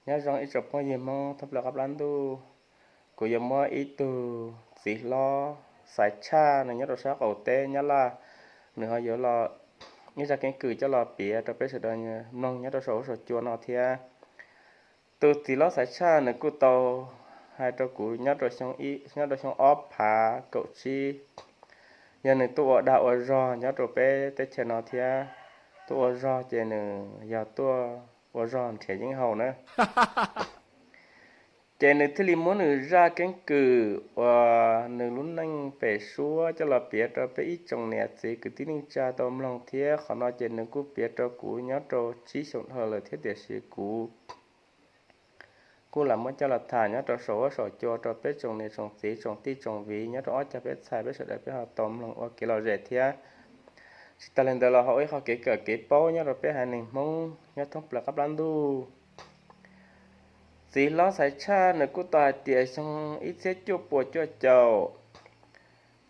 Nyob zoo ib tsoom phooj ywg Hmoob thoob plaws qab plab ntuj, kuv yuav muab ib tug txiv hlob xaiv tshaj, nws nyob rau sab qaum teb Nyab Laj, nws ho yuav los ib zaj keeb kwm coj los piav rau peb sawv daws mloog nyob rau saum huab saum cua no thiab. Tus txiv hlob xaiv tshaj nws kuj tau hais rau kuv nyob rau xyoo ib, nyob rau xyoo ob phav kaum tsib, yog nws tuaj ua dag ua zog nyob rau peb teb chaws no thiab. Tuaj ua zog ces nws yog tuaj ua zog nrhiav yeeb haus na. Ces nws thiaj li muab nws zaj keeb kwm uas nws lub neej pem suab coj los piav rau peb ib tsoom niam txiv kwv tij neej tsa tau mloog thiab. Qhov no ces nws kuj piav rau kuv nyob rau tsib xyoos dhau lawm thiab, tiam sis kuv kuj lam muab coj los tham nyob rau saum huab saum cua rau peb tsoom niam tsoom txiv tsoom tij tsoom viv nyob rau ob cag peb txhais peb sawv daws peb ho tau mloog ua kev lom zem thiab. Tsis tas li ntawd los ho ua ib qho kev kawm kev paub nyob rau peb haiv neeg Hmoob nyob thoob plaws qab plab ntuj. Txiv hlob xaiv tshaj nws kuj tau hais tias xyoo ib txhiab cuaj puas cuaj caum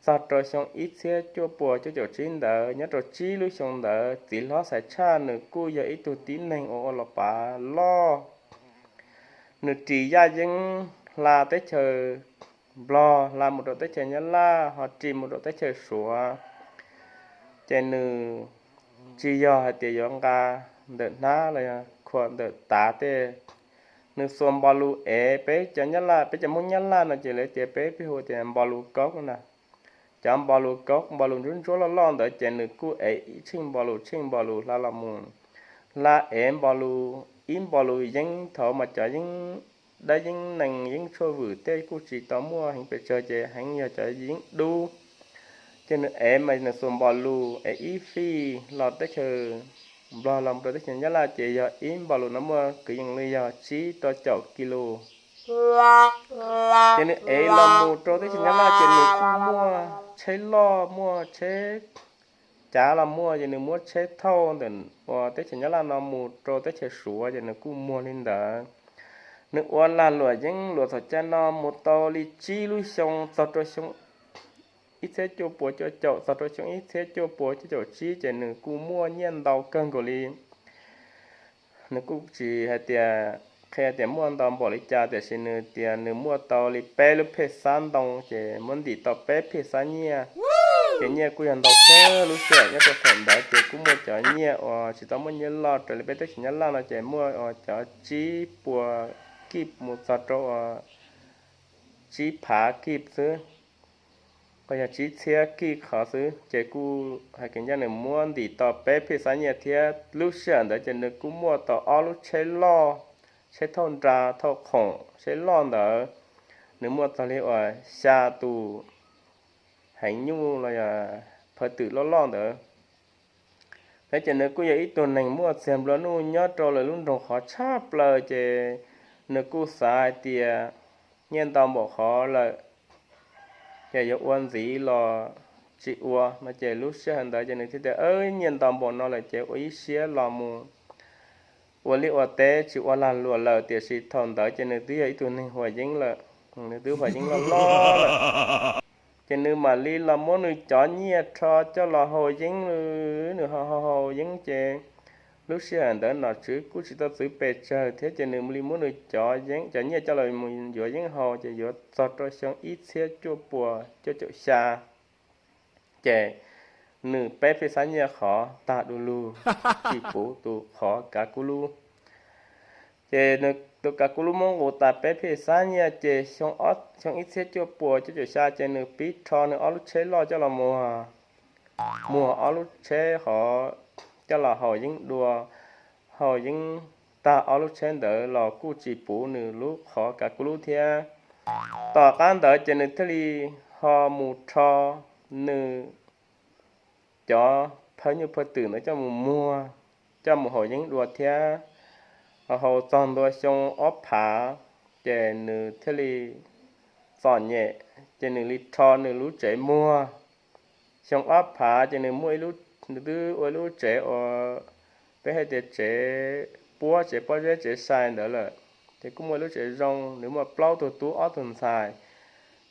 txog rau xyoo ib txhiab cuaj puas cuaj caum tsib ntawd, nyob rau tsib lub xyoo ntawd txiv hlob xaiv tshaj nws kuj yog ib tug tib neeg uas ua los pav loj. Nws ris yaj yeeb hla teb chaws Nplog hla mus rau teb chaws Nyab Laj ho ris mus rau teb chaws Suav. Ces nws tsis yog hais tias yuav nqa ntawm hnab los yog khuam ntawm tav tej, nws xuas npo lus ev. Peb cov Nyab Laj, peb cov Hmoob Nyab Laj no ces lawv tias, peb pheej hu tias npo lus kaub na. Cov npo lus kaub, npo lus ntsuab ntsuab loj loj ntawd ces nws kuj ev tsheej npo lus tsheej npo lus hla los mus, hla ev npo lus, ib npo lus yeeb. Thaum mas cov yeeb dab yeeb nees yeeb tshuaj vwm tej kuj tsis tau muaj heev pes tsawg ces heev yog cov yeeb dub. Ces nws ev mas nws xuas npo lus ev ib fij los teb chaws Nplog los rau teb chaws Nyab Laj ces yog ib npo lus no muaj kwv yees li yog tsib rau caum kis lus. Ces nws ev los mus rau teb chaws Nyab Laj ces nws kuj muaj tsheb loj muaj tsheb cav los muaj, ces nws muab tsheb thauj ntawm uas teb chaws Nyab Laj no mus rau teb chaws Suav ces nws kuj muag li ntawd. Nws ua lag luam yeeb luam txhaum cai no mus tau li tsib lub xyoo txog rau xyoo ib txhiab cuaj puas cuaj caum txog rau xyoo ib txhiab cuaj puas cuaj caum tsib ces nws kuj muaj nyiaj ntau kawg nkaus li. Nws kuj tsis hais tias qhia tias muaj ntau npaum li cas, tiam sis nws tias nws muaj tau li peb lub phej xab ntoo ces muab ntim tau peb phej xab nyiaj. Ces nyiaj kuj yog ntau kawg, lub sij hawm nyob rau thaum ntawd ces kuj muaj cov nyiaj uas tsis tau muaj nyiaj loj raws li peb teb chaws Nyab Laj no ces muaj uas cov tsib puas kij mus txog rau uas tsib phav kij xwb, yog tsib txhiab kij qhov xwb. Ces kuj hais kev ncaj nws muab ntim tau peb phej xab nyiaj thiab. Lub sij hawm ntawd ces nws kuj muaj tau ob lub tsheb loj, tsheb thauj nra thauj khoom tsheb loj ntawd, nws muaj txog li uas xya tus heev nyuj los yog phawj twm loj loj ntawd. Thiab ces nws kuj yog ib tug neeg muaj txiag nplua nuj nyob rau lawv lub nroog qhov tshaj plaws, ces nws kuj xav hais tias nyiaj ntau npaum qhov lawm ces yuav ua ntxiv los tsis ua no. Ces lub sij hawm ntawd ces nws thiaj tias, nyiaj ntau npaum no lawm ces ua ib siab los mus ua liaj ua teb tsis ua lag luam lawm. Tiam sis thaum ntawd ces nws twb yog ib tug neeg huas yeeb lawm, nws twb huas yeeb loj loj lawm. Ces nws mam li los muab nws cov nyiaj rho coj los haus yeeb, nws haus haus yeeb ces lub sij hawm ntawd nom tswv kuj tsis tau txwv pes tsawg thiab, ces nws li muab nws cov yeeb cov nyiaj coj los mus yuav yeeb haus, ces yuav txog rau xyoo ib txhiab cuaj puas cuaj caum xya. Ces nws peb phej xab nyiaj qhov tag du lug, tsis puv tus qhov kav kub lub. Ces nws tus kav kub lub muab nqus tas peb phej xab nyiaj, ces xyoo ib txhiab cuaj puas cuaj caum xya ces nws pib rho nws ob lub tsheb loj coj los muag, muag ob lub tsheb qhov coj los haus yeeb dua. Haus yeeb tag ob lub tsheb ntawd los kuj tsis puv nws lub qhov kav kub lub thiab. Tom qab ntawd ces nws thiaj li ho mus rho nws cov phawj nyuj phawj twm ntawd coj mus muag, coj mus haus yeeb dua thiab. Haus txog ntua xyoo ob phav, ces nws thiaj li txom nyem, ces nws li rho nws lub tsev muag. Xyoo ob phav ces nws muaj ib lub, nws twb ua ib lub tsev uas peb hais tias tsev puab, tsev pob zeb tsev sai ntawd lawm. Ces kuj muaj ib lub tsev zoo, nws muaj plaub tug tub ob tug ntxhais.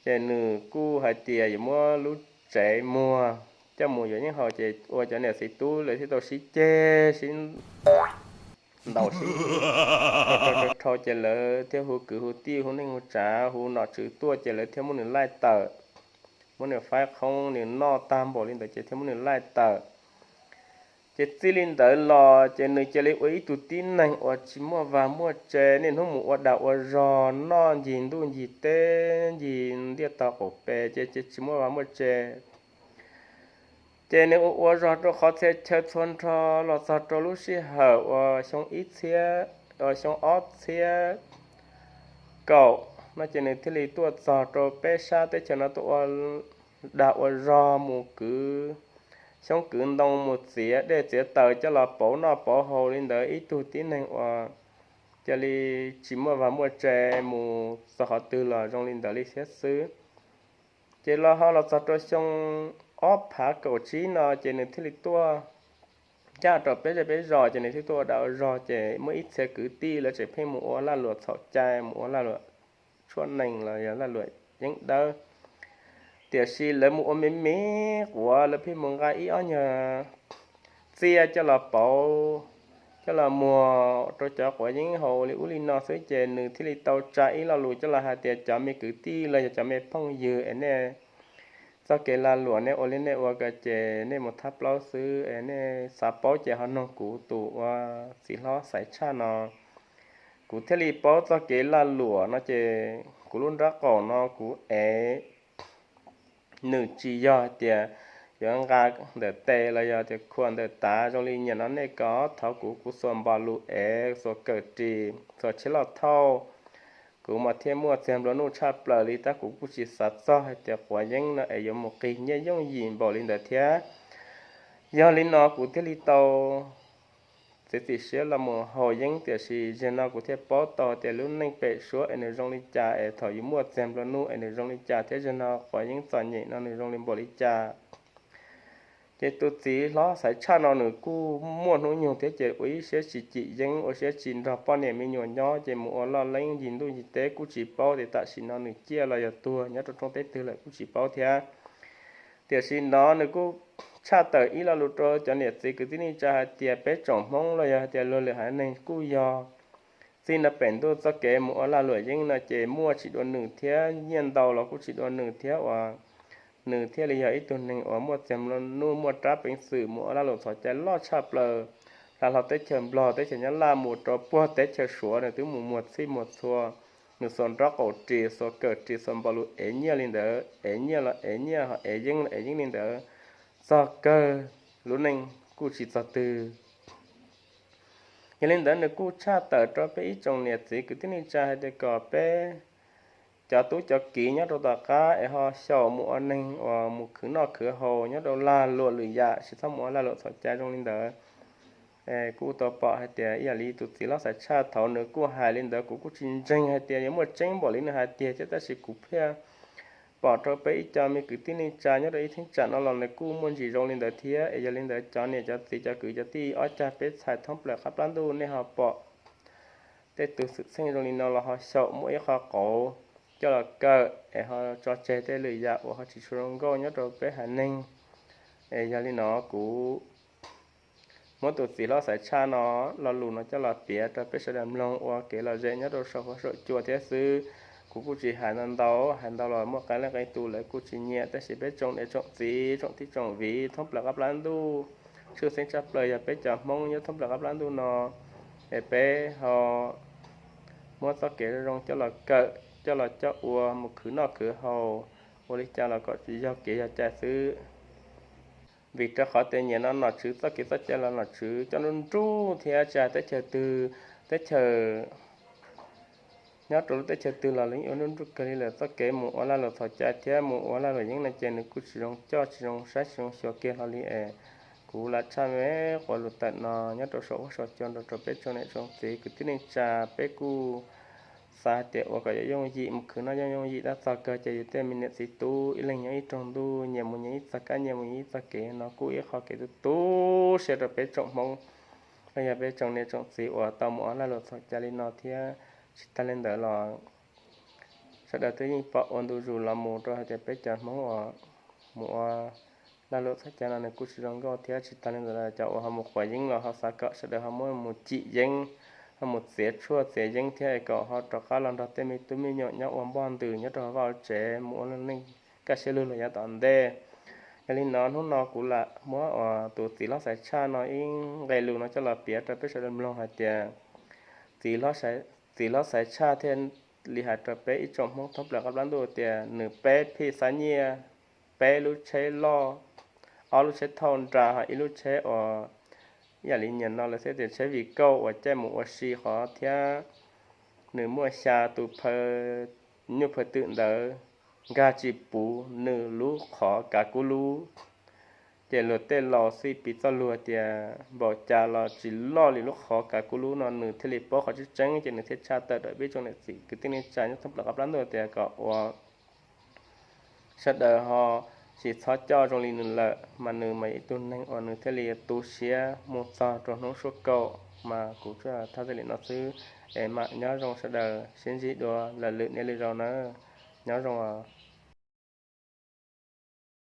Ces nws kuj hais tias yuav muab lub tsev muag coj mus yuav yeeb haus, ces ua cov niam txiv tub lawv thiaj tau sib ceg sib ntaus sib Thaum ces lawv thiaj hu kwv hu tij hu neej hu tsav hu nom tswv tuaj ces lawv thiaj muab nws laij tawm, muab nws faib qhoob nws noj tag npaum li ntawd ces thiaj muab nws laij tawm. Ces txij li ntawd los ces nws cia li ua ib tug tib neeg uas tsis muaj vaj muaj tse, niaj hnub mus ua dag ua zog noj ncig ntuj ncig teb ncig ntiaj tog qaum pes ces tsis muaj vaj muaj tse. Ces nws ua ua zog rau qhov txhia chaw txhua nrho los txog rau lub sij hawm uas xyoo ib txhiab, uas xyoo ob txhiab kaum no ces nws thiaj li tuaj txog rau peb sab teb chaws no tuaj ua dag ua zog mus kwv xyoob kwv ntoo mus txiav dej txiav taws coj los pauv noj pauv haus li ntawd ib tug tib neeg uas cia li tsis muaj vaj muaj tse mus txog qhov twg los zoo li ntawd li thiab xwb. Ces los ho los txog rau xyoo ob phav kaum tsib no ces nws thiaj li tuaj ncaj rau peb zej peb zos ces nws thiaj tuaj ua dag ua zog ces muaj ib txhia kwv tij lawv tseem pheej mus ua lag luam txhaum cai mus ua lag luam tshuaj nees los yog lag luam yeeb dawb. Tiam sis lawv mus ua me me quav lawv pheej mus nqa ib ob nyuag txiaj coj los pauv, coj los muag rau cov quav yeeb haus li ub li no xwb ces nws thiaj li tau tsa ib lo lus coj los hais tias cov me kwv tij los yog cov me phooj ywg es nej txoj kev lag luam nej ua li nej ua ko ces nej mus thab plaub xwb es nej xav paub ces ho noog kuv tus ua txiv hlob xaiv tshaj no. Kuv thiaj li paub txoj kev lag luam no ces kuv lub nraub qaum no kuv ev nws tsis yog hais tias yuav nqa ntawm tes los yog tias khuam ntawm tav zoo li nyiam no nej ko. Thaum kuv kuv xuas npog lus ev xuas kawm ris xuas tsheb loj thauj, kuv mas thiaj muaj txiag nplua nuj tshaj plaws li tab kuv kuj tsis xav txog hais tias quav yeeb no es yuav mus qig nyiaj yooj yim npaum li ntawd thiab. Yog li no kuv thiaj li tau txiav txim siab los mus haus yeeb tiam sis zaum no kuv thiaj paub tau tias lub neej pem suab es nws zoo li cas es thaum yus muaj txiag nplua nuj es nws zoo li cas thiab zaum no quav yeeb txom nyem no nws zoo li npaum li cas. Ces tus txiv hlob xaiv tshaj no nws kuj muaj hnub nyoog thiab ces ua ib siab tsis cim yeeb ua siab tsis nrog poj niam me nyuam nyob ces mus ua loj leeb ncig ntuj ncig teb kuj tsis paub tias tam sim no nws ciaj los yog tuag nyob rau rooj teb twg lawm kuj tsis paub thiab. Tiam sis no nws kuj tshaj tawm ib lo lus rau cov niam txiv kwv tij neej tsa hais tias peb tsoom Hmoob los yog hais tias luag lwm haiv neeg kuj yog txij no pem ntuj txoj kev mus ua lag luam yeeb no ces muaj tsis dua nws thiab nyiaj ntau los kuj tsis dua nws thiab uas nws thiaj li yog ib tug neeg uas muaj txiag nplua nuj muaj rab peev xwm mus ua lag luam txhaum cai loj tshaj plaws. Hla hlo teb chaws Nplog teb chaws Nyab Laj mus rau puag teb chaws Suav nws twb mus muag txhij muag txhua, nws xuas nraub qaum ris xuas kawm ris xuas npog lus ev nyiaj li ntawd, ev nyiaj los ev nyiaj ho ev yeeb los ev yeeb li ntawd, txog kawg lub neej kuj tsis txog twg. Yog li ntawd nws kuj tshaj tawm rau peb ib tsoom niam txiv kwv tij neej tsa hais tias kom peb cov tub cov kiv nyob rau tom qab es ho xyaum mus ua neeg uas mus khwv noj khwv haus nyob rau lag luam lwm yam tsis txhob mus ua lag luam txhaum cai zoo li ntawd. Kuj tau pom hais tias ib yam li tus txiv hlob xaiv tshaj thaum nws kuj hais li ntawd kuv kuj tsis ntseeg hais tias yuav muaj tseeb npaum li nws hais tiag thiab tab sis kuv thiaj pom rau peb ib co me kwv tij neej tsa nyob rau ib cheeb tsam no los nws kuj muaj ntsis zoo li ntawd thiab es yog li ntawd cov niam cov txiv cov kwv cov tij ob cag peb txhais thoob plaws qab plab ntuj nej ho pom tej tus xwm txheej zoo li no los ho xyaum muaj ib qho qauv coj los kawm es ho tso tseg tej lwm yam uas ho tsis tshua zoo nkauj nyob rau peb haiv neeg. Es yog li no kuv muab tus txiv hlob xaiv tshaj no lo lus no coj los piav rau peb sawv daws mloog ua kev lom zem nyob rau saum huab saum cua thiab xwb. Kuv kuj tsis hais ntau ntau, hais ntau los muaj qee leej qee tus lawv kuj tsis nyiam tab sis peb tsoom niam tsoom txiv tsoom tij tsoom viv thoob plaws qab plab ntuj, tshwj xeeb tshaj plaws yog peb cov Hmoob nyob thoob plaws qab plab ntuj no es peb ho muab txoj kev zoo coj los kawm coj los coj ua mus khwv noj khwv haus, ua li cas los kom tsis yog kev yog cai xwb. Vim rau qhov tias nyiam no nom tswv txoj kev txoj cai los nom tswv coj nruj nruj thiab tsis hais teb chaws twg, teb chaws nyob rau lub teb chaws twg los lawv yeej ua nruj nruj kawg li lawm txoj kev mus ua lag luam txhaum cai thiab mus ua lag luam yeeb no ces nws kuj tsis zoo coj tsis zoo saib tsis zoo xyuas kiag hlo li es kuv lam tshaj me quas lus tawm no nyob rau saum huab saum cua nrog rau peb tsoom niam tsoom txiv kwv tij neej tsa peb kuj xav hais tias ua kom yuav yooj yim mus khwv noj yooj yooj yim tab txog kawg ces yus tej me niam txiv tub ib leeg nyob ib rooj ntuj nyias mus nyias ib txoj kab nyias mus nyias ib txoj kev no kuj ib qho kev tu tu siab rau peb tsoom Hmoob los yog peb tsoom niam tsoom txiv uas tau mus ua lag luam txhaum cai li no thiab. Tsis tag li ntawd los sawv daws twb yeej pom ua ntu zus los mus rau hais tias peb cov Hmoob uas mus ua lag luam txhaum cai no nws kuj tsis zoo nkauj thiab. Tsis tag li ntawd los cov uas ho mus quav yeeb los ho xav kom sawv daws ho muab mus cim yeeb ho mus txiav tshuaj txiav yeeb thiab es kom ho rov qab los nrog tej me tub me nyuam nyob ua npoj ntws nyob rau hauv vaj tsev mus ua neej kaj siab lug los yav tom ntej. Yog li no hnub no kuv lam muab uas tus txiv hlob Xaiv Tshaj no ib nqe lus no coj los piav rau peb sawv daws mloog hais tias txiv hlob Xaiv Tshaj thiaj li hais rau peb ib tsoom Hmoob thoob plaws qab plab ntuj tias nws peb phij xab nyiaj, peb lub tsheb loj, ob lub tsheb thauj nra ho ib lub tsheb uas yam li nyiam no lawv thiaj tias tsheb vim kauj uas caij mus ua si qhov thiab nws muaj xya tus phaw nyuj phaw twm ntawd nkag tsis puv nws lub qhov kav kub lub. Ces luag tej laus xij piv txoj lus tias npaum cas los tsis loj li lub qhov kav kub lub no nws thiaj li paub qhov tseeb tseeb ces nws thiaj tshaj tawm rau peb tsoom niam txiv kwv tij neej tsa nyob thoob plaws qab plab ntuj tias kom ua sawv daws ho tsis txhob coj zoo li nws lawm mas nws mas yog ib tug neeg uas nws thiaj li tu siab mus txog rau hnub suab kaum mas kuv thaj txij li no xwb es mam nyob zoo sawv daws sib ntsib dua lawm lwm niaj lwm zaus nawb. Nyob zoo os.